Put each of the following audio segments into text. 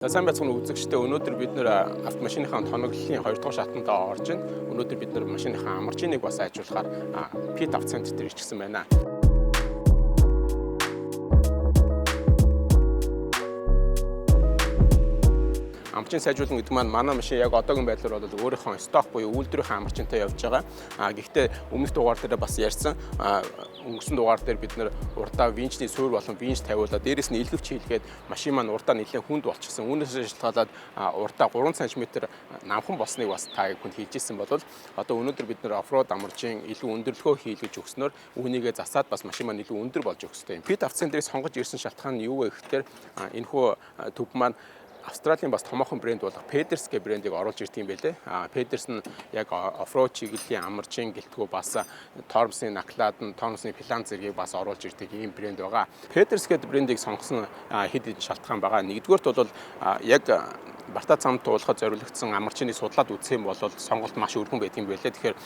За, сайн байцгаана уу, үзэгчдээ. Өнөөдөр бид нэр автомашиныхаа тоноглолын 2 дугаар шатанд орж байна. Өнөөдөр бид нэр машиныхаа амарчиныг бас сайжруулахаар Pit Auto Center дээр ирчихсэн байна. Амарчин сайжруулна гэдэг маань манай машин яг одоогийн байдлаар бол өөрийнхөө stock буюу үйлдвэрийн амарчинтай явж байгаа. Гэхдээ өмнөх дугаар дээр бас ярьсан. Өнгөрсөн дугаар дээр бид нэр урдаа винчний суур болон винч тавиулаад, дээрэс нь илгэвч хийлгээд машин маань урдаа нэлээд хүнд болчихсон. Үүнээс шалтгаалаад урдаа 3 см намхан болсныг бас та бүхэнд хэлж ирсэн бол одоо өнөөдөр бид нэр off-road амарчин илүү өндөрлөгөө хийлгэж өгснөөр үүнийгээ засаад бас машин маань илүү өндөр болж өгөх ёстой юм. Pit Auto Center-ийг сонгож ирсэн шалтгаан нь юу вэ гэхээр энэхүү төв маань Австралийн бас томоохон брэнд болох Pedders гэх брендийг оруулж ирдэг юм байлээ. Pedders нь яг off-road чиглэлийн амарчин гэлтгүү бас тормозын наклаад нь, тормозны фланц зэргийг бас оруулж ирдэг ийм брэнд байгаа. Pedders гэдэг брендийг сонгосон хэд хэдэн шалтгаан байгаа. Нэгдүгээрт бол яг Барта зам туулахад зориулагдсан амарчны судлаад үзэх юм бол сонголт маш өргөн байдаг юм байлээ. Тэгэхээр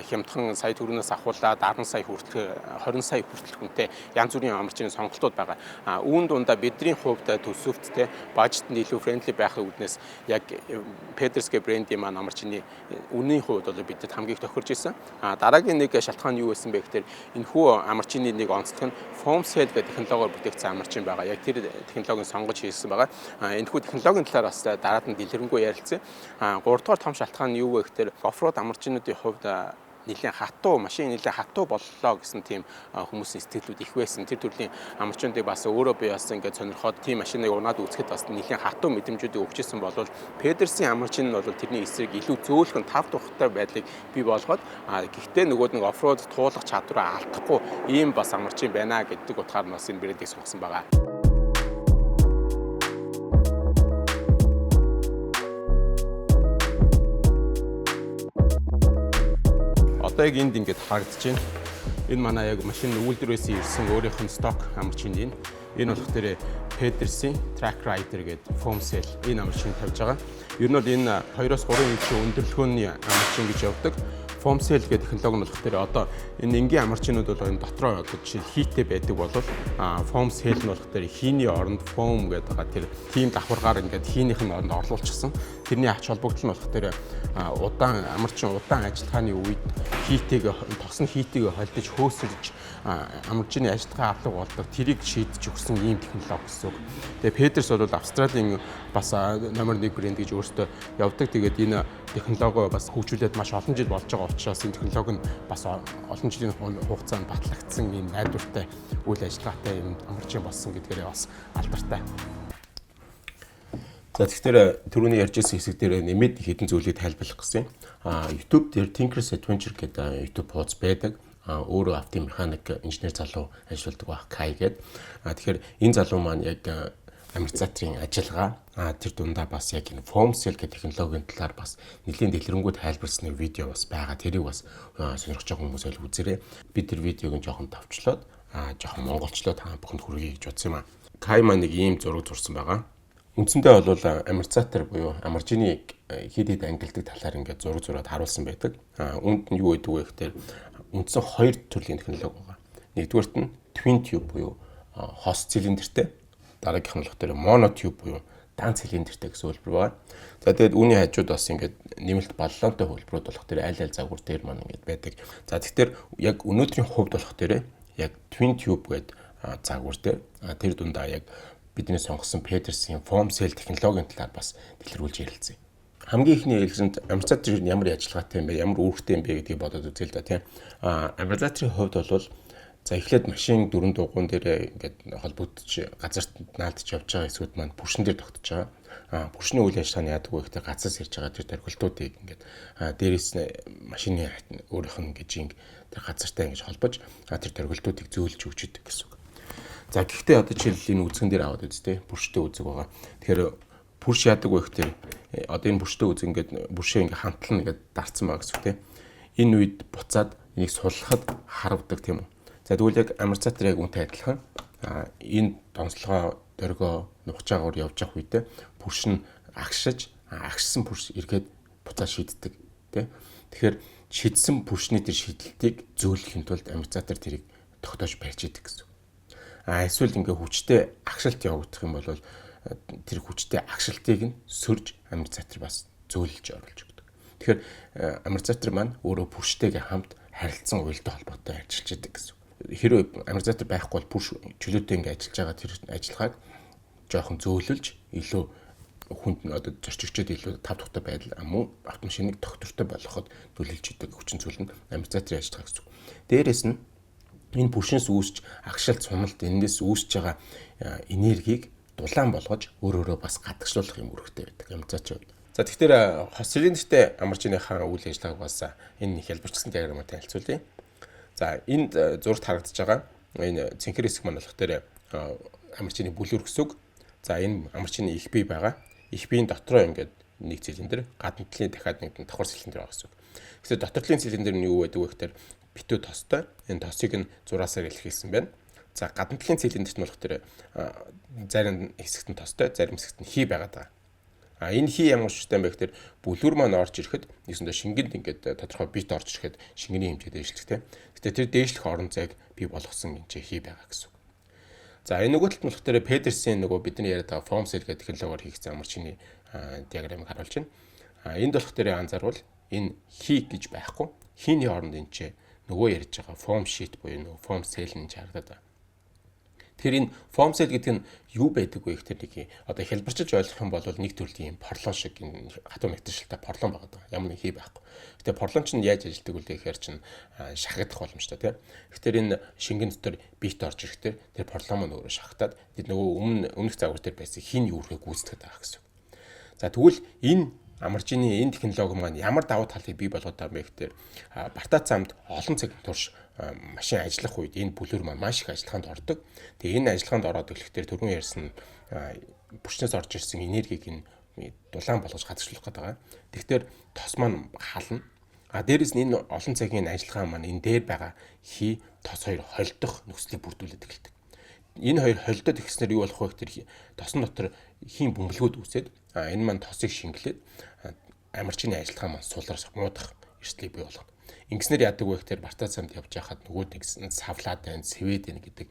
хямдхан сая төгрөгнөөс ахуулаад 10 сая хүртэл, 20 сая хүртэл хүнтэй янз бүрийн амарчны сонголтууд байгаа. Үүн дундаа бидний хувьд төсөвт те budget нь илүү friendly байхын үүднээс яг Pedders гэх брендийн маань амарчны үнийн хувьд бол бидэд хамгийн их тохирж исэн. Дараагийн нэг шалтгаан нь юу байсан бэ гэхээр энэхүү амарчны нэг онцлог нь foam cell гэх технологиор бүтээгдсэн амарчин байгаа. Яг тэр технологиг сонгож хийсэн байгаа. Энэхүү технологийн талаар бас дараад нь дэлгэрэнгүй ярилцсан. Гуравдугаар том шалтгаан нь юу вэ гэхээр off-road амарчнуудын хувьд нэлээд хатуу машин нэлээд хатуу боллоо гэсэн тийм хүмүүсийн сэтгэлүүд их байсан. Тэр төрлийн амарчуудыг бас өөрөө би бас ингээд сонирхоод тийм машиныг унаад үзэхэд бас нэлээд хатуу мэдрэмжүүдийг өгч ирсэн бол Pedders-ийн амарчин нь бол тэрний эсрэг илүү зөөлхөн, тав тухтай байдлыг бий болгоод, гэхдээ нөгөө нэг off-road туулах чадвараа алдахгүй ийм бас амарчин байна гэдэг утгаар нь бас энэ брендийг сонгосон байгаа. Одоо яг энд ингээд харагдаж байна. Энэ манай яг машин үйлдвэрээс ирсэн өөрийнх нь stock амарчин энэ. Энэ болох дээр Pedders-ийн Track Rider гэдэг foam cell энэ амарчин тавьж байгаа. Ер нь бол энэ 2-оос 3 инчийн өндөрлөгөөний амарчин гэж явдаг. Foam cell гэдэг технологи нь болох дээр одоо энэ энгийн амарчнууд бол энэ дотроо одоо жишээ хийтэй байдаг бол foam cell нь болох дээр хийний оронд foam гэдэг байгаа тэр тийм давхаргаар ингээд хийнийх нь оронд орлуулчихсан. Тэрний ач холбогдол нь болох дээр удаан амарчин удаан ажиллагааны үед хийтэйг тосон хийтэйг холдож, хөөсөрж, амарчны ажиллагаа алга болдог, тэрийг шийдэж өгсөн ийм технологи гэсэн үг. Тэгээ Pedders бол Австралийн бас номер 1 брэнд гэж өөртөө явдаг. Тэгээд энэ технологи бас хөгжүүлээд маш олон жил болж байгаа учраас энэ технологи нь бас олон жилийн хугацаанд батлагдсан ийм найдвартай үйл ажиллагаатай юм амарчин болсон гэдгээрээ бас алдартай. За, тэгэхээр түрүүний ярьж ирсэн хэсэг дээр нэмээд хэдэн зүйлийг тайлбарлах гэсэн юм. YouTube дээр Tinker's Adventure гэдэг YouTube хуудас байдаг. Өөрөө автомеханик инженер залуу ажилладаг байх Кай гэдэг. Тэгэхээр энэ залуу маань яг амортизаторын ажиллагаа, тэр дундаа бас яг энэ foam cell гэх технологийн талаар бас нэлийн дэлгэрэнгүй тайлбарласан нэг видео бас байгаа. Тэрийг бас сонирхож байгаа хүмүүс бол үзээрэй. Би тэр видеог нь жоохон товчлоод, жоохон монголчлоо та бүхэнд хүргэе гэж бодсон юм аа. Кай маань нэг ийм зураг зурсан байгаа. Үндсэндээ бол амортизатор буюу амаржины хэд хэд ангилдаг талаар ингээд зураг зураад харуулсан байдаг. Үүнд нь юу гэдэг вэ гэхээр үндсэн хоёр төрлийн технологи байгаа. Нэгдүгээрт нь twin tube буюу хос цилиндртэй, дараагийнх нь болохоор mono tube буюу дан цилиндртэй гэсэн хөлбөр байгаа. За, тэгээд үүний хажууд бас ингээд нэмэлт баллонтой хөлбөрүүд болох тэр аль аль загвар дээр маань ингээд байдаг. За, тэгэхээр яг өнөөдрийн хувьд болох дээр яг twin tube гэдэг загвар дээр тэр дундаа яг бидний сонгосон Pedders-ийн foam cell технологийн талаар бас дэлгэрүүлж ярилцъя. Хамгийн эхний ээлжинд амортизатор ямар ажиллагаатай юм бэ, ямар үүрэгтэй юм бэ гэдгийг бодоод үзье л да, тийм. Амортизаторын хувьд бол за, эхлээд машин дөрвөн дугуйн дээр ингээд холбогдож, газарт наалдаж явж байгаа хэсгүүд маань бүршин дээр тогтож байгаа. Бүршний үйл ажиллагаа нь яадаг вэ гэхээр газраас ирж байгаа тэр торгилтуудыг ингээд дээрээс нь машины өөрийнх нь ингээд жинг тэр газартай ингэж холбож, тэр торгилтуудыг зөөлж өгч идэг гэсэн үг. За, гэхдээ одоо жишээл энэ үзгэн дээр аваад үз, тэ, бүрштэй үзэг байгаа. Тэгэхээр бүрш яадаг вэ гэхээр одоо энэ бүрштэй үзэг ингээд бүршээ ингээд хантлан ингээд дарцсан байгаа гэсэн үг, тэ. Энэ үед буцаад энийг суллахад харавдаг, тийм үү. За, тэгвэл яг амортизатор яг үүнтэй адилхан энэ донцлогоо дөргөө нухаж явж явах үедээ бүрш нь агшиж, агшсан бүрш эргээд буцаа шиддэг, тий. Тэгэхээр шидсэн бүршний тэр шидэлтийг зөөлөхийн тулд амортизатор тэрийг тогтоож барьж идэг гэсэн. А эсвэл ингээ хүчтэй агшилт явагдах юм бол тэр хүчтэй агшилтыг нь сөрж амортизатор бас зөөлөж оруулж өгдөг. Тэгэхээр амортизатор маань өөрөө пүрштэйгээ хамт харилцан уялдаа холбоотой ажиллаж идэг гэсэн. Хэрвээ амортизатор байхгүй бол пүрш чөлөөтэй ингэ ажиллаж байгаа тэр ажиллагааг жоохон зөөлөлж илүү хүнд нь одоо зорчигчод илүү тав тухтай байдал мөн автомашиныг тогтвортой болгоход нөлөөлж идэг хүчин зүйл нь амортизаторын ажиллагаа гэсэн. Дээрээс нь энэ пүршнээс үүсч агшилт суналт эндээс үүсэж байгаа энергийг дулаан болгож өөр өөрөөр бас гадагшлуулах юм үүрэгтэй байдаг амортизаторын хувьд. За, тэгэхээр хос цилиндртэй амарчныхаа үйл ажиллагааг бас энэ хялбарчсан диаграмаар танилцуулъя. За, энд зурагт харагдаж байгаа энэ цэнхэр хэсэг маань болох дээр амарчны бүлүүр гэсэн үг. За, энэ амарчны их бие байгаа. Их биеийн дотроо ингээд нэг цилиндр, гадна талын дахиад нэг давхар цилиндр байгаа гэсэн үг. Тэгэхээр дотор талын цилиндр нь юу байдаг вэ гэхээр битүү тостой. Энэ тосыг нь зураасаар илэрхийлсэн байна. За, гадна талын цилиндрт нь болох тэр зарим хэсэгт нь тостой, зарим хэсэгт нь хий байгаад байгаа. А энэ хий ямар учиртай юм бэ гэхээр бүлүүр маань орж ирэхэд нэгсэндээ шингэнд ингээд тодорхой бит орж ирэхэд шингэний хэмжээ дээшлэх те. Гэтэ тэр дээшлэх орон зайг бий болгосон энэ хий байгаа гэсэн үг. За, энэ нөгөө талд нь болох дээр Педерсийн нөгөө бидний яриад байгаа foam cell гэдэг технологиор хийгдсэн амарчны диаграмыг харуулж байна. А энд болох дээр анзаарвал энэ хий гэж байхгүй. Хийний оронд энэ ч нөгөө ярьж байгаа foam sheet буюу нөгөө foam cell нь харагдаад байна. Тэгэхээр энэ foam cell гэдэг нь юу байдаг вэ гэхээр нэг одоо хялбарчилж ойлгох юм бол нэг төрлийн порлон шиг энэ хатуу материалтай порлон байгаа даа. Ямар нэг хий байхгүй. Гэтэ порлон чинь яаж ажилладаг вэ гэхээр чинь шахагдах боломжтой, тийм. Тэгэхээр энэ шингэн дотор бит орж ирэхдээ тэр порлон маань өөрөө шахагдаад тэр нөгөө өмнөх загвар дээр байсан хин юурхийг гүйцэтгэдэг байгаа гэсэн үг. За, тэгвэл энэ амарчны энэ технологи маань ямар давуу талыг бий болгоод байгаа юм бэ гэхээр бартаа замд олон цаг турш машин ажиллах үед энэ бүлүүр маань маш их ажиллагаанд ордог. Тэгээ энэ ажиллагаанд ороод эхлэхдээ түрүүн ярьсан бүчнээс орж ирсэн энергийг энэ дулаан болгож гадагшлуулах гэдэг байгаа. Тэгэхээр тос маань хална. А дээрэс нь энэ олон цагийн ажиллагаа маань энэ дээр байгаа хий тос хоёр холдох нөхцөлийг бүрдүүлээд эхэлдэг. Энэ хоёр холдоод эхэлснээр юу болох вэ гэхээр тосон дотор хийн бөмбөлгүүд үүсээд энэ маань тосыг шингэлээд амарчны ажиллагаа маань сулрах, муудах эрсдлийг бий болгоно. Ингэснээр яадаг вэ гэхээр бартаа замд явж байхад нөгөө нэг савлаад байна, сэвээд байна гэдэг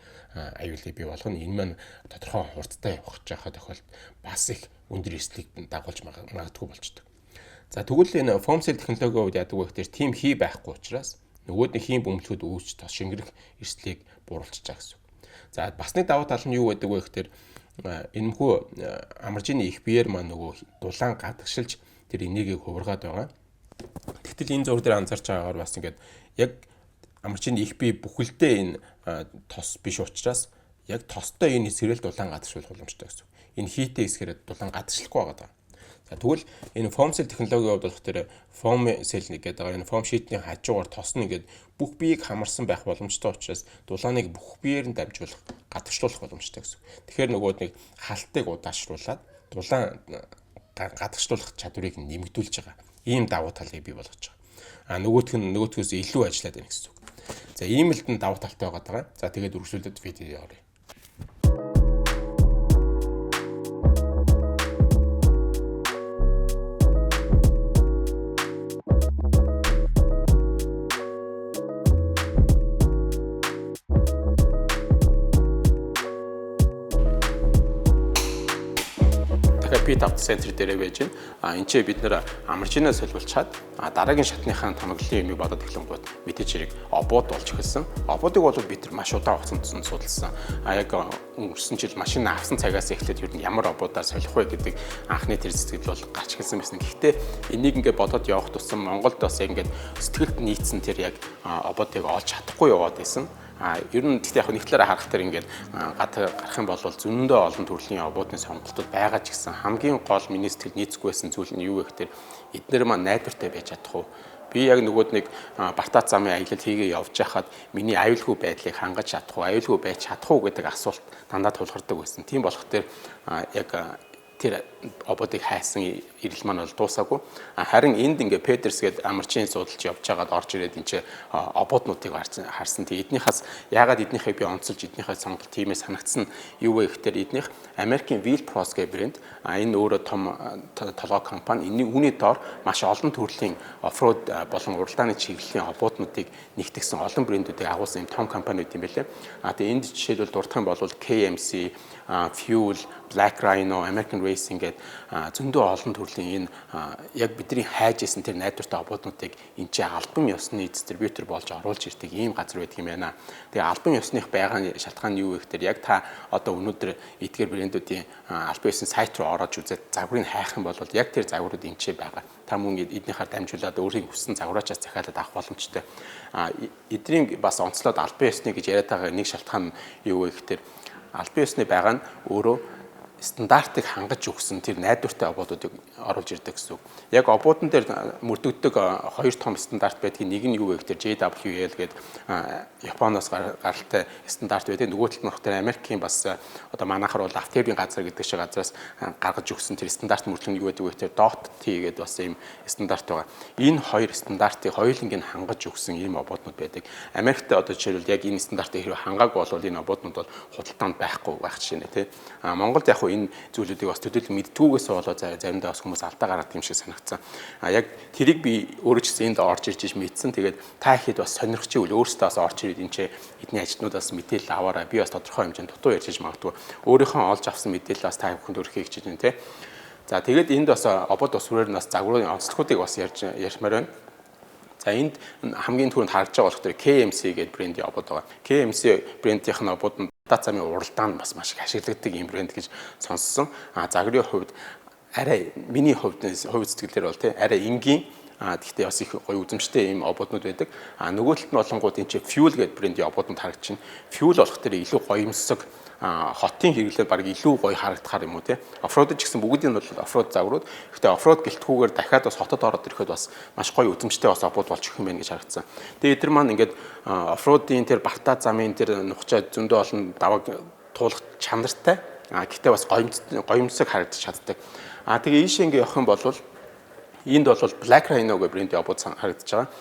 аюулыг бий болгоно. Энэ маань тодорхой хурдтай явах гэж байхад тохиолдолд бас их өндөр эрсдлийг дагуулж магадгүй болчдөг. За, тэгвэл энэ foam cell технологийн хувьд яадаг вэ гэхээр тийм хий байхгүй учраас нөгөө нэг хийн бөмбөлгүүд үүсч тос шингэрэх эрсдлийг бууруулчих байгаа гэсэн үг. За, бас нэг давуу тал нь юу байдаг вэ гэхээр энэхүү амаржины их биеэр маань нөгөө дулаан гадагшилж тэр энергийг хувиргаад байгаа. Тэгтэл энэ зураг дээр анзаарч байгаагаар бас ингээд яг амарчны их бие бүхэлдээ энэ тос биш учраас яг тостой энэ хэсгэрэл дулаан гадагшлах боломжтой гэсэн. Энэ хийтэй хэсгэрээ дулаан гадагшлахгүй байгаа даа. За, тэгвэл энэ foam cell технологийн хувьд болох тэр foam cell нэг гэдэг байгаа энэ foam sheet-ний хажуугаар тос нь ингээд бүх биеийг хамарсан байх боломжтой учраас дулааныг бүх биеэр нь дамжуулах, гадагшлуулах боломжтой гэсэн. Тэгэхээр нөгөө нэг халтыг удаашруулад дулаан гадагшлуулах чадварыг нэмэгдүүлж байгаа. Ийм давуу талыг бий болгож байгаа. А нөгөөх нь нөгөөтгөөс илүү ажиллаад байна гэсэн үг. За, ийм л давуу талтай байгаа даа. За, тэгээд үргэлжлүүлээд видео оръё. Pit Auto Center дээрээ байж байна. А энэ ч бид нэр амарчинаа солиулчаад дараагийн шатныхаа томоглолын юмыг бодоод эхлэнгуут мэдээж хэрэг обод болж эхэлсэн. Ободыг бол бид нар маш удаан хугацаанд судалсан. А яг өнгөрсөн жил машин авсан цагаас эхлээд ер нь ямар ободаар солих вэ гэдэг анхны тэр сэтгэл бол гарч эхэлсэн байсан. Гэхдээ энийг ингээд бодоод явах тусам Монголд бас яг ингээд сэтгэлд нийцсэн тэр яг ободыг олж чадахгүй яваад байсан. А ер нь гэхдээ яг нэг талаараа харах тэр ингээд гад гарах юм бол зөндөө олон төрлийн обуудын сонголтууд байгаа ч гэсэн хамгийн гол миний сэтгэл нийцэхгүй байсан зүйл нь юу вэ гэхээр эднэр маань найдвартай байж чадах уу? Би яг нөгөөд нэг бартаа замын аялал хийгээ явж байхад миний аюулгүй байдлыг хангаж чадах уу, аюулгүй байж чадах уу гэдэг асуулт дандаа тулгардаг байсан. Тийм болох тэр яг тэр ободыг хайсан ирэл маань бол дуусаагүй. Харин энд ингээ Петерс гээд амарчин судалж явж байгаад орж ирээд энэ чи ободнуудыг харсан. Тэг эднийхээс яагаад эднийхийг би онцолж эднийхээ сонголт тиймээ санагдсан юу вэ гэхээр эднийх Америкийн Wheel Pros гэх брэнд, энэ өөрөө том толгой компани. Энэ үүний доор маш олон төрлийн оффроуд болон уралдааны чиглэлийн ободнуудыг нэгтгсэн олон брэндүүдийг агуулсан юм том компаниуд юм байлээ. А тэгээ энд жишээлбэл дурдах юм бол KMC, Fuel, Black Rhino, American Racing гэдэг зөндөө олон төрлийн энэ яг бидний хайж исэн тэр найдвартай обууднуудыг энэ чи албан ёсны дистрибьютор болж оруулж ирдэг ийм газар байдаг юм байна. Тэгээ албан ёсных байгаа шалтгаан нь юу вэ гэхээр яг та одоо өнөөдөр эдгээр брэндүүдийн албан ёсны сайт руу ороод үзээд загварыг хайх юм бол яг тэр загварууд энэ ч байгаа. Та мөн эднийхаар дамжуулаад өөрийн хүссэн загвараачаас захиалаад авах боломжтой. Эдний бас онцлоод албан ёсны гэж яриад байгаа нэг шалтгаан нь юу вэ гэхээр албан ёсны байгаа нь өөрөө стандартыг хангаж өгсөн тэр найдвартай обоодуудыг оруулж ирдэг гэсэн үг. Яг обоодон дээр мөрдөгдөг хоёр том стандарт байдгийг нэг нь юу вэ гэхээр JWL гэдэг Японоос гаралтай стандарт байдаг. Нөгөө талд нь болохоор Америкийн бас одоо манайхаар бол Автебийн газар гэдэг шиг газраас гаргаж өгсөн тэр стандарт мөрдлөг нь юу гэдэг вэ гэхээр .T гэдэг бас ийм стандарт байгаа. Энэ хоёр стандартыг хоёуланг нь хангаж өгсөн ийм обооднууд байдаг. Америкт одоо жишээлбэл яг энэ стандартыг хэрвээ хангаагүй бол энэ обооднууд бол худалдаанд байхгүй байх жишээ нэ тий. Монголд яг энэ зүйлүүдийг бас төдийлөн мэддгүүгээс болоод заримдаа бас хүмүүс алдаа гаргадаг юм шиг санагдсан. Яг тэрийг би өөрөө ч гэсэн энд орж ирж мэдсэн. Тэгээд та ихэд бас сонирхч ивэл өөрсдөө бас орж ирээд энэ ч эдний ажилтнуудаас мэдээлэл аваарай. Би бас тодорхой хэмжээнд дутуу ярьж иж магадгүй. Өөрийнхөө олж авсан мэдээлэл бас та бүхэнд өргөхийг хичээж байна тий. За тэгээд энд бас обод бас сүрээр нь бас загварын онцлогуудыг бас ярьж ярьмаар байна. За энд хамгийн түрүүнд харагдж байгаа болохоор KMC гэдэг брендийн обод байгаа. KMC брендийнх нь обод нь дат замын уралдаанд бас маш их ашигладаг юм брэнд гэж сонссон. Загварын хувьд арай миний хувьд хувь сэтгэлээр бол тий арай энгийн, гэхдээ бас их гоё үзэмжтэй ийм ободнууд байдаг. Нөгөө талд нь болонгууд энэ чи Fuel гэдэг брендийн ободнууд харагдаж байна. Fuel болох тэр илүү гоёмсог, хотын хэрэглээр баг илүү гоё харагдахаар юм уу те. Оффроуд ч гэсэн бүгдийн бол оффроуд загварууд. Гэхдээ оффроуд гэлтгүүгээр дахиад бас хотод ороод ирэхэд бас маш гоё үзэмжтэй бас обод болж өгөх юм байна гэж харагдсан. Тэгээ эдгээр маань ингээд оффроудын тэр бартаа замын тэр нухчаа зөндөө олон даваг туулах чанартай. Гэхдээ бас гоёмсог харагдаж чаддаг. Тэгээ ийшээ ингээд явах юм бол энд бол Black Rhino гэх брендийн обод харагдаж байгаа.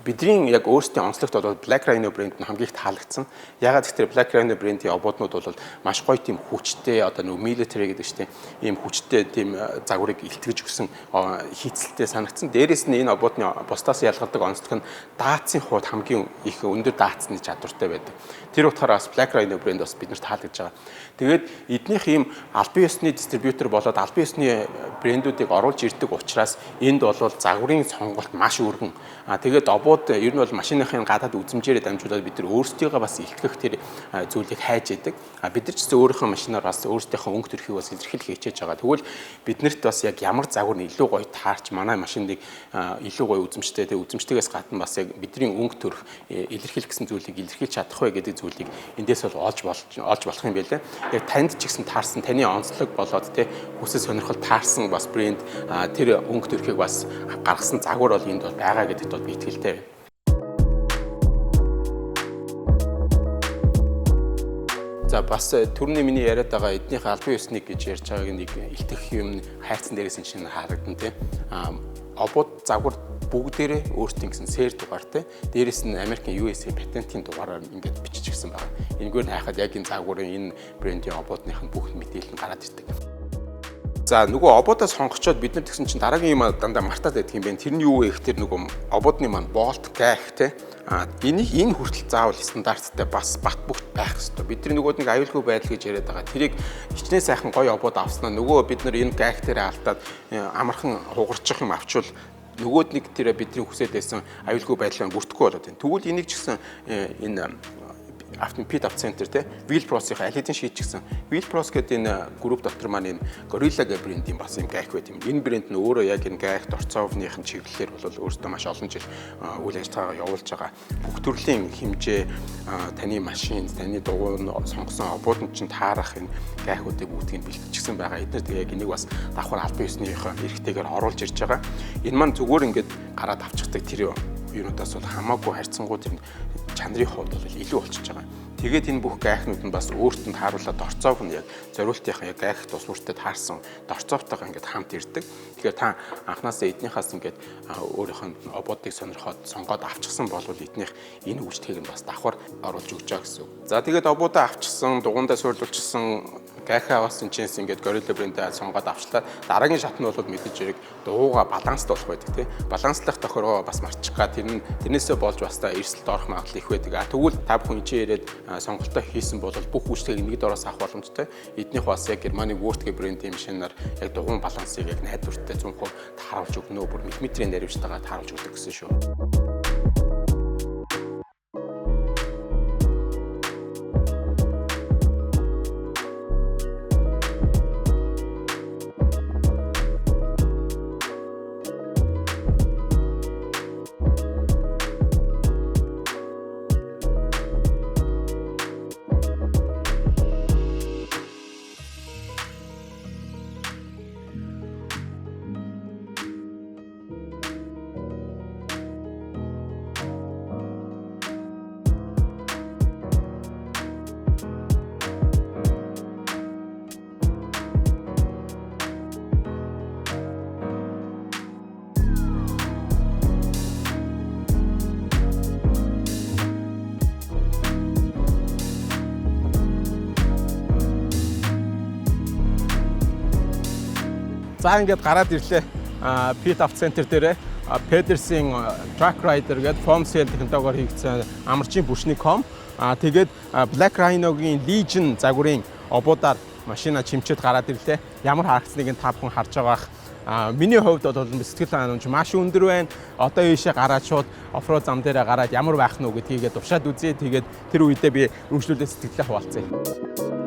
Бидний яг өөрсдийн онцлогт бол Black Rhino брэнд нь хамгийн их таалагдсан. Ягаад гэвэл Black Rhino брендийн обооднууд бол маш гоё тийм хүчтэй, одоо нөгөө military гэдэг чинь ийм хүчтэй тийм загварыг илтгэж өгсөн хийцэлтэй санагдсан. Дээрээс нь энэ обоодны бусдаас ялгардаг онцлог нь даацын хувьд хамгийн их өндөр даацны чадвартай байдаг. Тэр утгаараа бас Black Rhino брэнд бас биднэрт таалагдж байгаа. Тэгээд эднийх ийм албан ёсны дистрибьютор болоод албан ёсны брэндүүдийг оруулж ирдэг учраас энд бол загварын сонголт маш өргөн. Тэгээд обууд ер нь бол машиныхын гадаад үзмжээрээ дамжуулаад бид нар өөрсдийгөө бас илтгэх тэр зүйлийг хайж идэг. Бид нар ч гэсэн өөрийнхөө машинаар бас өөрсдийнхөө өнгө төрхийг бас илэрхийлэх хичээж байгаа. Тэгвэл биднэрт бас яг ямар загвар нь илүү гоё таарч манай машиныг илүү гоё үзмжтэй, тэг үзмжтэйгээс гадна бас яг бидний өнгө төрх илэрхийлэх гэсэн зүйлийг илэрхийлж чадах вэ гэдэг зүйлийг эндээс бол олж болох юм байлээ. Яг танд ч гэсэн таарсан, таны онцлог болоод тэ хүсэл сонирхол таарсан бас брэнд тэр өнгө төрхийг бас гаргасан загвар бол энд бол байгаа гэдэгт бол би итгэлтэй байна. За бас түрүүний миний яриад байгаа эднийх албан ёсны гэж ярьж байгааг нэг илтгэх юм хайрцан дээрээс нь шинэ харагдан тий. Обод загвар бүгдээрээ өөрсдийн гэсэн сэр дугаартай. Дээрээс нь Америкийн USA патентын дугаараар ингээд биччихсэн байна. Энэгээр нь хайхад яг энэ загварын энэ брендийн обоодных нь бүх мэдээлэл нь гараад ирдэг. За нөгөө обоодоо сонгочоод бид нар тэгсэн чинь дараагийн юм дандаа мартаад байдаг юм байна. Тэр нь юу вэ гэхээр нөгөө обоодны маань болт гайх те. Энийг энэ хүртэл заавал стандарттай бас бат бөхт байх ёстой. Бидний нөгөө нэг аюулгүй байдал гэж яриад байгаа. Тэрийг хичнээн сайхан гоё обод авснаа нөгөө бид нар энэ гайх дээрээ алдаад амархан хугарчих юм авчвал нөгөөд нэг тэр бидний хүсээд байсан аюулгүй байдал бүрдэхгүй болоод байна. Тэгвэл энийг ч гэсэн энэ Pit Auto Center те Wheel Pros-ийн аль хэдийн шийдчихсэн. Wheel Pros гэдэг энэ групп дотор маань энэ Gorilla гэх брендийн бас юм гайх байт юм. Энэ брэнд нь өөрөө яг энэ гайх дорцоовныхын чиглэлээр бол өөртөө маш олон жил үйл ажиллагаагаа явуулж байгаа. Бүх төрлийн хэмжээ таны машин, таны дугуй сонгосон обууд нь чинь таарах энэ гайхуудыг бүгдийг нь бэлтгэжсэн байгаа. Эдгээр тэгээ яг энийг бас давхар албан ёсныхоо эрхтэйгээр оруулж ирж байгаа. Энэ маань зүгээр ингээд гараад авчихдаг тэр юунуудаас бол хамаагүй харьцангуй тэр чанарын хувьд бол илүү болчихж байгаа. Тэгээд энэ бүх гайхнууд нь бас өөрт нь тааруулаад дорцоов нь яг зориултынхаа яг гайх тус бүртээ таарсан дорцоовтойгоо ингээд хамт ирдэг. Тэгэхээр та анханасаа эднийхээс ингээд өөрийнх нь ободыг сонирхоод сонгоод авчихсан бол эднийх энэ үйлчлэгийг нь бас давхар оруулж өгч байгаа гэсэн үг. За тэгээд обуудаа авчихсан, дугуйндаа суйрлуулчихсан, гайхаа авсан чинс ингээд Gorilla брэндээ сонгоод авчлаа. Дараагийн шат нь бол мэдээж хэрэг дугуйгаа баланслуулах байдаг тий. Баланслах тохиргоо бас марчих га тэр нь тэрнээсээ болж бас та эрсдэлд орох магадлал их байдаг. А тэгвэл та бүхэн чи яриад сонголтоо хийсэн бол бүх үйлчлэгийг нэг дороос авах боломжтой. Эднийх бас яг Германы Würth гэх брендийн машинаар яг дугуйн балансыг яг найдвартай 100% тааруулж өгнө, бүр миллиметрийн наривчтайгаа тааруулж өгдөг гэсэн шүү. За, ингээд гараад ирлээ. Pit Auto Center дээр Peterson Track Rider гэдэг foam cell технологиор хийгдсэн амарчийн бүшний ком. Тэгээд Black Rhino-гийн Legion загварын обуудаар машина чимчээд гараад ирлээ. Ямар харагдсныг нь та бүхэн харж байгаа бах. Миний хувьд бол сэтгэл ханамж маш өндөр байна. Одоо ийшээ гараад шууд off-road зам дээрээ гараад ямар байх нь вэ гэдгийг туршаад үзье. Тэгээд тэр үедээ би үргэлжлүүлээ сэтгэлээ хуваалцъя.